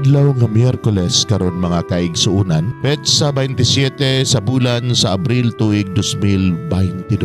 Adlaw nga Miyerkules karon, mga kaigsuunan, petsa 27 sa bulan sa Abril, tuig 2022.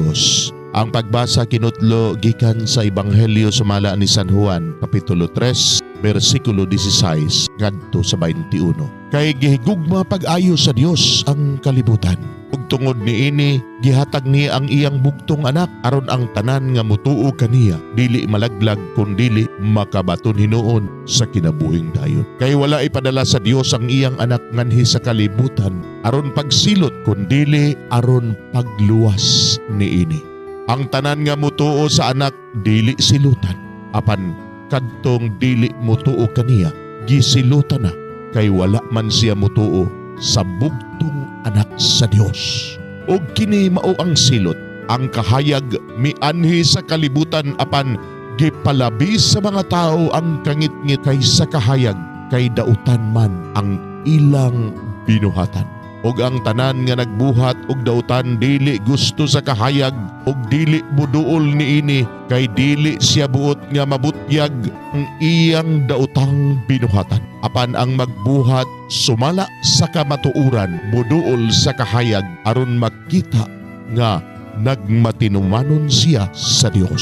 Ang pagbasa kinutlo gikan sa Ebanghelyo sumala ni San Juan, Kapitulo 3, bersikulo 16 ngadto sa 21. Kay gihigugma pag-ayo sa Dios ang kalibutan. Ug tungod niini gihatag niya ang iyang bugtong anak aron ang tanan nga mutuo kaniya dili malaglag kundili makabaton hinuon sa kinabuhing dayon. Kay wala ipadala sa Dios ang iyang anak nganhi sa kalibutan aron pagsilot kundili aron pagluwas niini. Ang tanan nga mutuo sa anak dili silutan, apan kadtong dili mutuo kaniya gisilutan na kay wala man siya mutuo sa bugtong anak sa Dios. Ug kini mao ang silot, ang kahayag mianhi sa kalibutan apan gipalabi sa mga tao ang kangitngit kaysa kahayag kay dautan man ang ilang binuhatan. Ug ang tanan nga nagbuhat og dautan dili gusto sa kahayag ug dili muduol niini kay dili siya buot nga mabutyag ang iyang dautang binuhatan. Apan ang magbuhat sumala sa kamatuoran muduol sa kahayag aron makita nga nagmatinumanon siya sa Dios.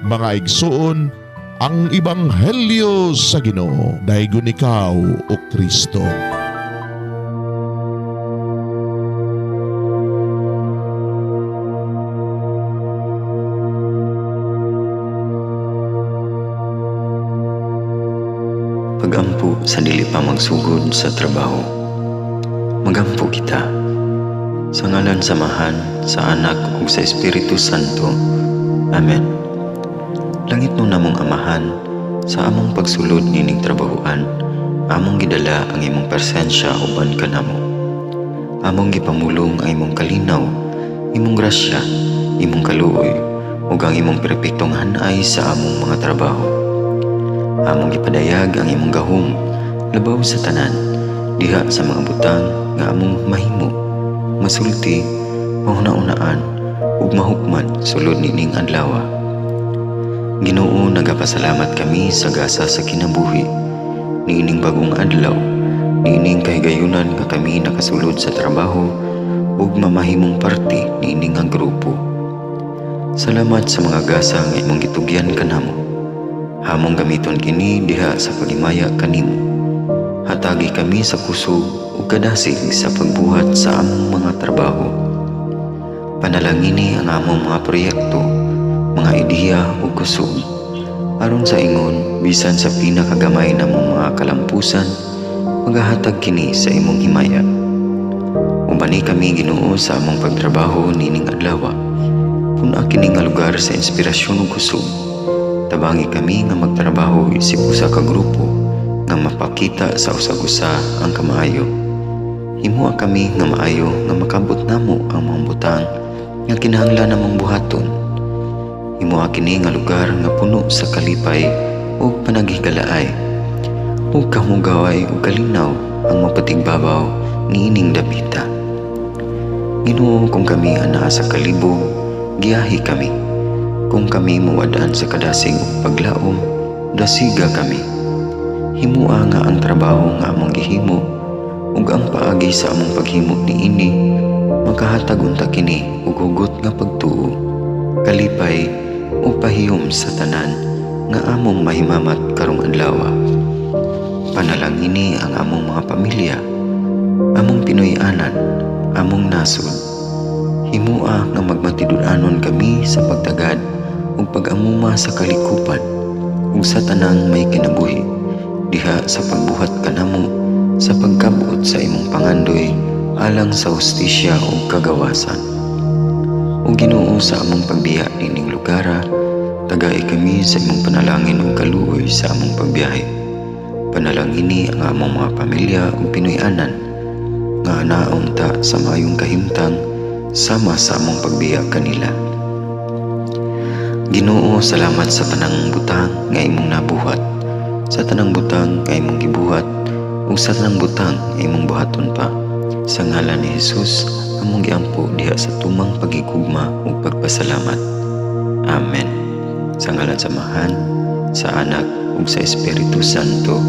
Mga igsuon, ang Ebanghelyo sa Ginoo. Daygon ikaw, o Kristo. Pagampo sa dili pa magsugod sa trabaho. Magampo kita. Sa ngalan sa Amahan, sa Anak ug sa Espiritu Santo. Amen. Langitnon namong Amahan, sa among pagsulod nining trabahoan, among gidala ang imong presensya uban kanamo. Among gipamulong ang imong kalinaw, imong grasya, imong kaluoy, ug ang imong perpektong hanay sa among mga trabaho. Among gipadayag ang imong gahom labaw sa tanan diha sa mga butang nga among mahimo, masulti, mahuna-unaan ug mahukman sulod nining adlaw. Ginoo, nagapasalamat kami sa gasa sa kinabuhi niining bagong adlaw, niining kahigayunan nga kami nakasulod sa trabaho ug mamahimong parte niining nga grupo. Salamat sa mga gasa nga imong gitugyan kanamo. Among gamiton kini diha sa paghimaya kanimo. Hatagi kami sa kusog ug kadasig sa pagbuhat sa among mga trabaho. Panalangini ang among mga proyekto, mga ideya ug kusog. Aron sa ingon, bisan sa pinakagamay namong mga kalampusan, magahatag kini sa imong himaya. Ubani kami, Ginoo, sa among pagtrabaho nining adlaw. Pun-a kini nga lugar sa inspirasyon ug kusog. Tabangi kami nga magtrabaho isip usa ka grupo nga mapakita sa usag-usa ang kamaayo. Himoa kami nga maayo nga makabot namo ang mga butang nga kinahanglan namong buhaton. Himoa kini nga lugar nga puno sa kalipay ug panaghigalaay. Ug kahugaway ug kalinaw ang mapatigbabaw niining dapita. Ginoo, kung kami anaa sa kalibog, giyahi kami. Kung kami mawad-an sa kadasig ug paglaom, dasiga kami. Himua nga ang trabaho nga among gihimo ug ang paagi sa among paghimo niini makahatag unta kini og hugot nga pagtuo, kalipay ug pahiyom sa tanan nga among mahimamat karong adlaw. Panalangini ang among mga pamilya, among Pinoy-anan, among nasod. Himua nga magmatinud-anon kami sa pagtagad ug pag-amuma sa kalikupan ug sa tanang may kinabuhi diha sa pagbuhat kanamo sa pagkabot sa imong pangandoy alang sa hustisya ug kagawasan. O Ginoo, sa among pagbiya nining lugara, tagai kami sa imong panalangin ug kaluoy sa among pagbiyahe. Panalangini ang among mga pamilya ug Pinoy-anan nga naunta sa maayong kahimtang sama sa among pagbiya kanila. Ginoo, salamat sa tanang butang nga imong nabuhat, sa tanang butang nga imong gibuhat, ug sa tanang butang nga imong buhaton pa. Sa ngalan ni Jesus, among giampo diha sa tumang pagigugma ug pagpasalamat. Amen. Sa ngalan sa Amahan, sa Anak ug sa Espiritu Santo.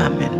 Amen.